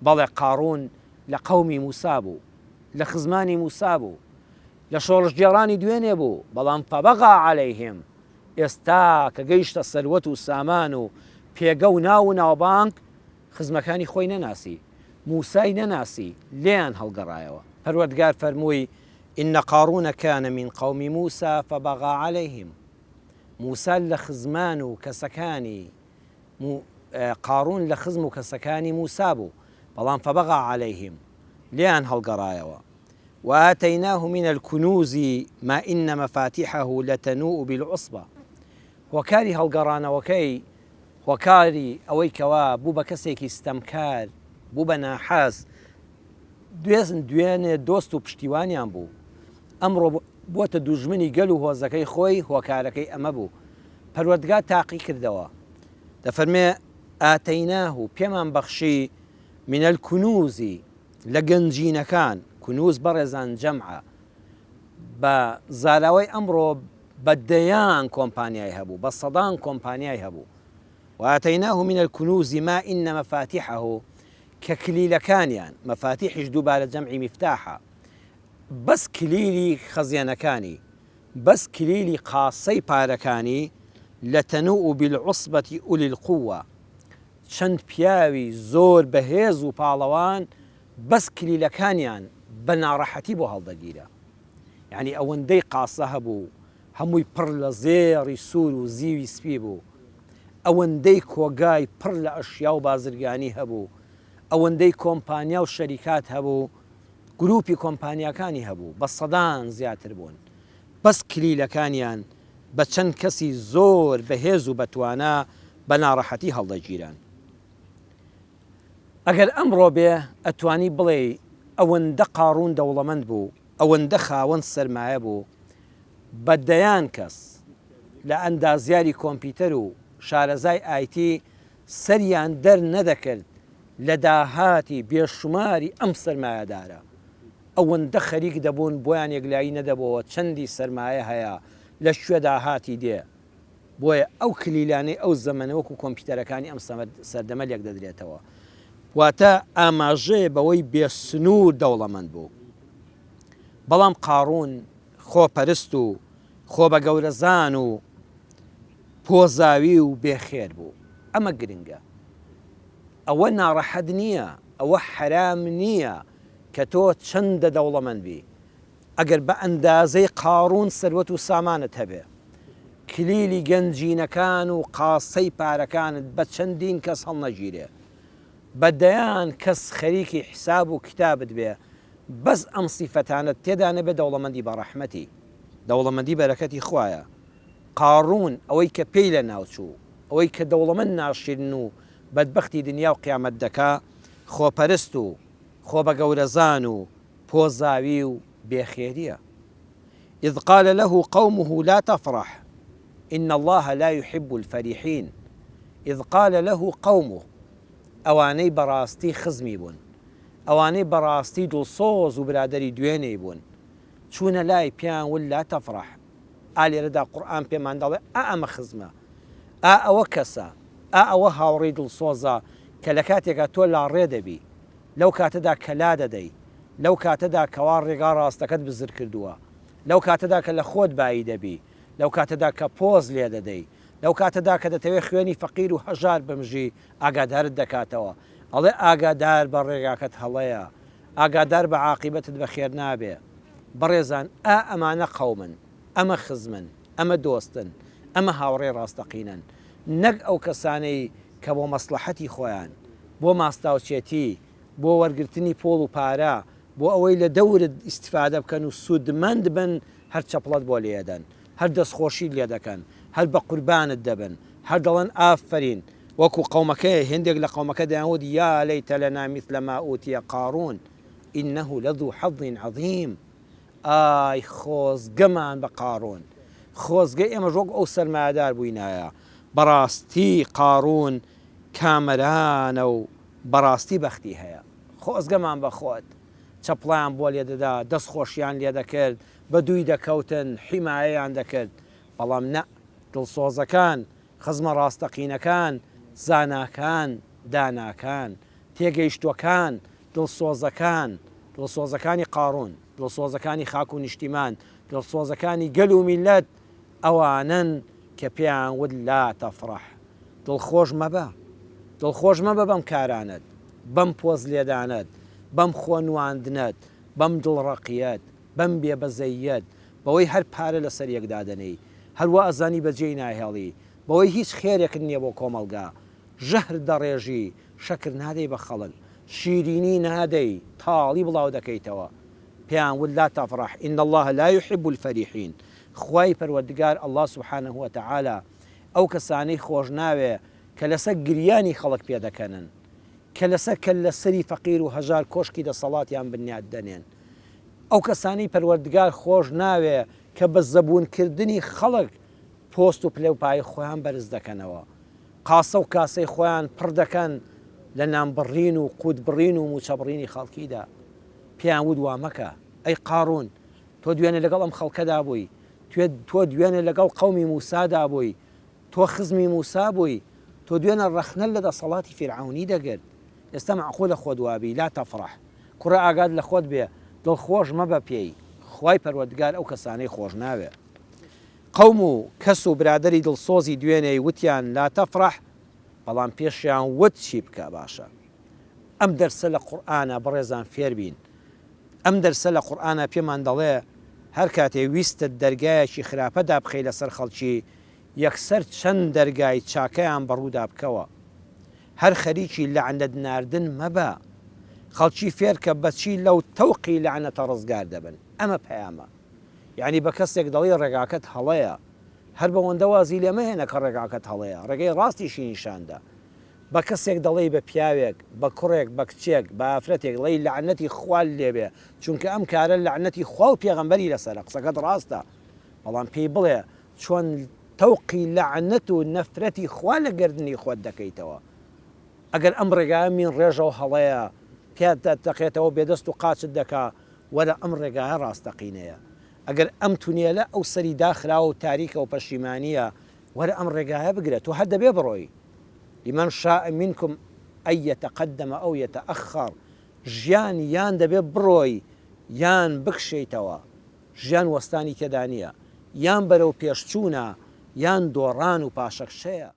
بەڵێ قاڕوون لە قەومی موسا بوو، لە خزمانی موسا بوو، لە شۆڕشگێڕانی دوێنێ بوو، بەڵام فبغی علیهم، ئێستا کە گەیشتە سەروەت و سامان و پێگە و ناو و ناوبانگ، خزمەکانی خۆی نەناسی، موسای نەناسی، لێیان هەڵگەڕایەوە. پەروەردگار فەرمووی، ان قارون کان من قوم موسی فبغی علیهم، موسا لە خزمان و کەسەکانی قارون لە خزم و کەسەکانی موسا بوو، بەڵام فبغی علیهم، لێیان هەڵگەڕایەوە. وآتیناه من الکنوز ما ان مفاتیحه لتنوء بالعصبە، هۆکاری هەڵگەڕانەوەکەی، هۆکاری ئەوەی کەوا بوو بە کەسێکی ستەمکار، بوو بە ناحەز، دوێنێ دۆست و پشتیوانیان بوو، ئەمڕۆ بووەتە دوژمنی گەل و هۆزەکەی خۆی، هۆکارەکەی ئەمە بوو. پەروەردگار تاقی کردەوە، دەفەرمێ، آتیناه، پێمان بەخشی، من الکنوز، لە گەنجینەکان، کنوز بەڕێزان جەمعە، بە زاراوەی ئەمڕۆ بە دەیان کۆمپانیای هەبوو، بە سەدان کۆمپانیای هەبوو. وآتیناه من الکنوز ما ان مفاتیحه، کە کلیلەکانیان، مفاتیحیش دووبارە جەمعی میفتاحە، بەس کلیلی خەزێنەکانی، بەس کلیلی قاسەی پارەکانی، لتنوء بالعصبە اولی القوە، چەند پیاوی زۆر بەهێز و پاڵەوان بەس کلیلەکانیان بە ناڕەحەتی بۆ هەڵدەگیرا. یانی ئەوەندەی قاسە هەبوو هەمووی پڕ لە زێڕی سوور و زیوی سپی بوو. ئەوەندەی کۆگای پڕ لە ئەشیا و بازرگانی هەبوو، ئەوەندەی کۆمپانیا و شەریکات هەبوو، گروپی کۆمپانیاکانی هەبوو، بە سەدان زیاتر بوون. بەس کلیلەکانیان بە چەند کەسی زۆر بەهێز و بەتوانا بە ناڕەحەتی هەڵدەگیران. ئەگەر ئەمڕۆ بێ ئەتوانی بڵێی ئەوەندە قاڕوون دەوڵەمەند بوو، ئەوەندە خاوەن سەرمایە بوو، بە دەیان کەس لە ئەندازیاری کۆمپیوتەر و شارەزای ئایتی سەریان دەر نەدەکرد لە داهاتی بێشوماری ئەم سەرمایەدارە. ئەوەندە خەریک دەبوون بۆیان یەکلایی نەدەبۆوە چەندی سەرمایە هەیە، لە کوێ داهاتی دێ. بۆیە ئەو کلیلانەی ئەو زەمەنە وەکو کۆمپیوتەرەکانی ئەم سەردەمە لێکدەدرێتەوە. واتە ئاماژەیە بەوەی بێ سنوور دەوڵەمەند بوو. بەڵام قاڕوون خۆپەرست و خۆبەگەورەزان و پۆزاوی و بێ خێر بوو. ئەمە گرنگە. ئەوە ناڕەحەت نییە، ئەوە حەرام نییە کە تۆ چەندە دەوڵەمەند بی، ئەگەر بە ئەندازەی قاڕوون سەروەت و سامانت هەبێ، کلیلی گەنجینەکان و قاسەی پارەکانت بە چەندین کەس هەڵنەگیرێ، بە دەیان کەس خەریکی حیساب و کیتابت بێ، بەس ئەم سیفەتانەت تێدا نەبێ دەوڵەمەندی بە ڕەحمەتی، دەوڵەمەندی بەرەکەتی خوایە. قاڕوون ئەوەی کە پێی لە ناو چوو، ئەوەی کە دەوڵەمەند ناشیرن و بەدبەختی دنیا و قیامەت دەکا، خۆپەرست و خۆبەگەورەزان و پۆزاوی و بێ خێریە. اذ قال له قومه لا تفرح ان اللە لا یحب الفرحین اذ قال له قومه ئەوانەی بەڕاستی خزمی بوون، ئەوانەی بەڕاستی دڵسۆز و برادەری دوێنێی بوون، چوونە لای پێیان وت لا تفرح، ئا لێرەدا قورئان پێمان دەڵێ ئا ئەمە خزمە، ئا ئەوە کەسە، ئا ئەوە هاوڕێی دڵسۆزە کە لە کاتێکا تۆ لاڕێ دەبی، لەو کاتەدا کە لادەدەی، لەو کاتەدا کەوا ڕێگا ڕاستەکەت بزر کردووە، لەو کاتەدا کە لە خۆت بایی دەبی، لەو کاتەدا کە پۆز لێدەدەی، لەو کاتەدا کە دەتەوێ خوێنی فەقیر و هەژار بمژی، ئاگادارت دەکاتەوە. ئەڵێ ئاگادار بە ڕێگاکەت هەڵەیە، ئاگادار بە عاقیبەتت بە خێر نابێ. بەڕێزان ئا ئەمانە قەومن، ئەمە خزمن، ئەمە دۆستن، ئەمە هاوڕێی ڕاستەقینەن. نەک ئەو کەسانەی کە بۆ مەسڵەحەتی خۆیان، بۆ ماستاوچێتی، بۆ وەرگرتنی پوڵ و پارە، بۆ ئەوەی لە دەورت ئیستفادە بکەن و سوودمەند بن هەر چەپڵەت بۆ لێدەن، هەر دەستخۆشیت لێ دەکەن، هەر بە قوربانت دەبن، هەر دەڵێن ئافەرین، وەکو قەومەکەی، هێندێک لە قەومەکە دەیانوت یا لیت لنا مثل ما اوتی قارون انه لذو حظ عظیم، ئای خۆزگەمان بە قارون، خۆزگە ئێمەش وەک ئەو سەرمایەدار بووینایە، بەڕاستی قارون کامەرانە و بەڕاستی بەختی هەیە، خۆزگەمان بە خۆت. چەپڵەیان بۆ لێدەدا، دەستخۆشیان لێدەکرد، بە دووی دەکەوتن، حیمایەیان دەکرد، بەڵام نە، دڵسۆزەکان، خزمە ڕاستەقینەکان، زاناکان، داناکان. تێگەیشتووەکان، دڵسۆزەکان، دڵسۆزەکانی قاڕوون، دڵسۆزەکانی خاک و نیشتیمان، دڵسۆزەکانی گەل و میللەت، ئەوانەن کە پێیان وت لا تفرح، دڵخۆش مەبە، دڵخۆش مەبە بەم کارانەت، بەم پۆز لێدانەت، بەم خۆ نواندنەت، بەم دڵڕەقییەت، بەم بێ بەزەییەت، بەوەی هەر پارە لەسەر یەک دادەنێی، هەر وا ئەزانی بەجێی ناهێڵی، بەوەی هیچ خێرێکت نییە بۆ کۆمەڵگا، ژەهر دەڕێژی، شەکر نادەی بە خەڵک، شیرینی نادەی، تاڵی بڵاو دەکەیتەوە. پێیان وت، لا تفرح ان اللە لا یحب الفرحین، خوای پەروەردگار اللە سبحانە وتعالی ئەو کەسانەی خۆش ناوێ کە لەسەر گریانی خەڵک پێدەکەنن، کە لەسەر کەللە سەری فەقیر و هەژار کۆشکی دەسەڵاتیان بنیات دەنێن. ئەو کەسانەی پەروەردگار خۆش ناوێ کە بە زەبوون کردنی خەڵک پۆست و پلە و پایەی خۆیان بەرز دەکەنەوە. قاسە و کاسەی خۆیان پڕ دەکەن لە نانبڕین و قوت بڕین و مووچە بڕینی خەڵکیدا. پێیان وت وا مەکە. ئەی قاڕوون! تۆ دوێنێ لەگەڵ ئەم خەڵکەدا بووی. تۆ دوێنێ لەگەڵ قەومی مووسادا بووی. تۆ خزمی مووسا بووی. تۆ دوێنێ ڕەخنەت لە دەسەڵاتی فیرعەونی دەگرت. ئێستا مەعقولە خۆت وابی. لا تفرح. کوڕە ئاگات لە خۆت بێ. دڵخۆش مەبە پێی. خوای پەروەردگار ئەو کەسانەی خۆش ناوێ. قەوم و کەس و برادەری دڵسۆزی دوێنێی وتیان لا تفرح بەڵام پێشیان وت چی بکە باشە ئەم دەرسە لە قورئانا بەڕێزان فێر بین ئەم دەرسە لە قورئانا پێمان دەڵێ هەر کاتێ ویستت دەرگایەکی خراپە دابخەی لەسەر خەڵکی یەکسەر چەند دەرگای چاکەیان بەڕوودا بکەوە هەر خەریکی لەعنەت ناردن مەبە خەڵکی فێرکە بەچی لەو تەوقی لەعنەتە ڕزگار دەبن ئەمە پەیامە. یانی بە کەسێک دەڵێی ڕێگاکەت هەڵەیە، هەر بەوەندە وازی لێ مەهێنە کە ڕێگاکەت هەڵەیە، ڕێگەی ڕاستیشی نیشان دە. بە کەسێک دەڵێی بە پیاوێک، بە کوڕێک، بە کچێک، بە ئافرەتێک دەڵێی لەعنەتی خوات لێ بێ، چونکە ئەم کارە لەعنەتی خوا و پێغەمبەری لەسەرە، قسەکەت ڕاستە، بەڵام پێی بڵێ چۆن تەوقی لەعنەت و نەفرەتی خوا لە گەردنی خۆت دەکەیتەوە. ئەگەر ئەم ڕێگایە مین ڕێژە و هەڵەیە، پێت دەتەقێتەوە، بێدەست و قاچت دەکا، وەرە ئەم ڕێگایە ڕاستەقینەیە. ئەگەر ئەم تونێلە ئەو سەری داخراوە و تاریکە و پەشیمانییە، وەرە ئەم ڕێگایە بگرە، تۆ هەر دەبێ بڕۆی. لمن شاء منکم ان یتقدم او یتأخر، ژیان یان دەبێ بڕۆی یان بکشێیتەوە. ژیان وەستانی تێدا نییە. یان بەرەو پێشچوونە یان دۆڕان و پاشەکشەیە.